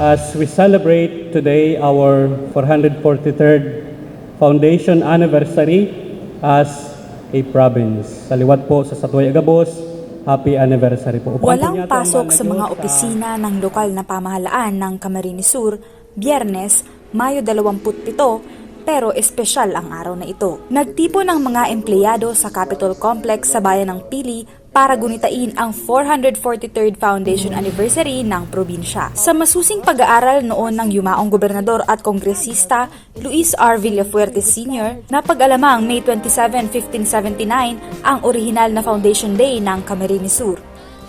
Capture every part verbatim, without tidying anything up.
As we celebrate today our four hundred forty-third foundation anniversary as a province. Sa liwat po sa Satuya Gabos, happy anniversary po. Upang po Walang niya ito, pasok sa Diyos, mga sa opisina ng lokal na pamahalaan ng Camarines Sur, Biyernes, Mayo dalawampu't pito, pero espesyal ang araw na ito. Nagtipon ang mga empleyado sa Capitol Complex sa Bayan ng Pili para gunitain ang four hundred forty-third foundation anniversary ng probinsya. Sa masusing pag-aaral noon ng yumaong gobernador at kongresista Luis R. Villafuerte Senior, napag-alamang May twenty-seven, fifteen seventy-nine ang orihinal na foundation day ng Camarines Sur.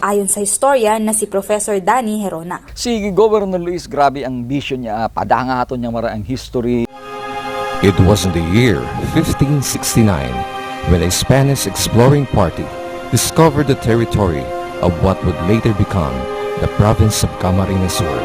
Ayon sa historian na si Professor Danny Herona. Si Governor Luis, grabe ang vision niya, padangaton niya mara ang history. It was in the year fifteen sixty-nine when a Spanish exploring party discovered the territory of what would later become the province of Camarines Sur.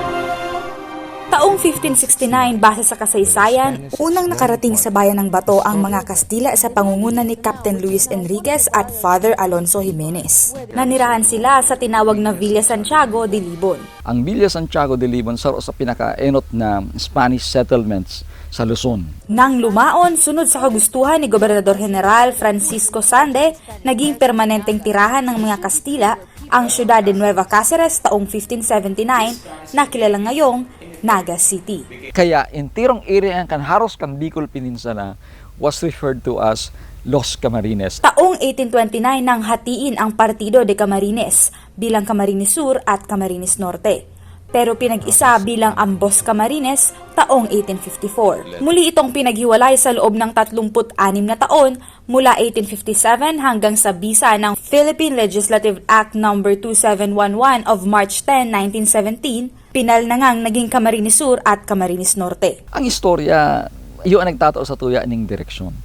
Taong fifteen sixty-nine, base sa kasaysayan, unang nakarating sa Bayan ng Bato ang mga Kastila sa pangunguna ni Captain Luis Enriquez at Father Alonso Jimenez. Nanirahan sila sa tinawag na Villa Santiago de Libon. Ang Villa Santiago de Libon saro sa pinakaenot na Spanish settlements sa Luzon. Nang lumaon, sunod sa kagustuhan ni Gobernador General Francisco Sande, naging permanenteng tirahan ng mga Kastila ang siyudad de Nueva Cáceres taong fifteen seventy-nine, na kilala ngayong Naga City. Kaya entirong area yan kan haros kan Bicol Peninsula was referred to as Los Camarines. Taong eighteen twenty-nine nang hatiin ang Partido de Camarines bilang Camarines Sur at Camarines Norte. Pero pinag-isa bilang ambos Camarines taong eighteen fifty-four. Muli itong pinaghiwalay sa loob ng tatlumput anim na taon, mula eighteen fifty-seven hanggang sa bisa ng Philippine Legislative Act number two seven one one of March ten, nineteen seventeen, pinal na ngang naging Camarines Sur at Camarines Norte. Ang istorya, iyo ang nagtatao sa tuya ning direksyon.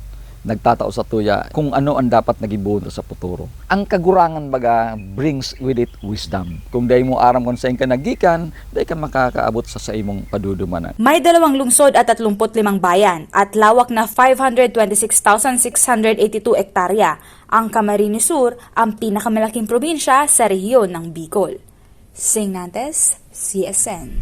Nagtatao sa tuya kung ano ang dapat na gibohon ta sa futuro. Ang kagurangan, baga, brings with it wisdom. Kung dai mo aram kung saan ka naggikan, dai ka makakaabot sa, sa imong padudumanan. May dalawang lungsod at tatlumpu't limang bayan at lawak na five hundred twenty-six thousand six hundred eighty-two hektarya. Ang Camarines Sur ang pinakamalaking probinsya sa rehiyon ng Bicol. Sing Nantes, C S N.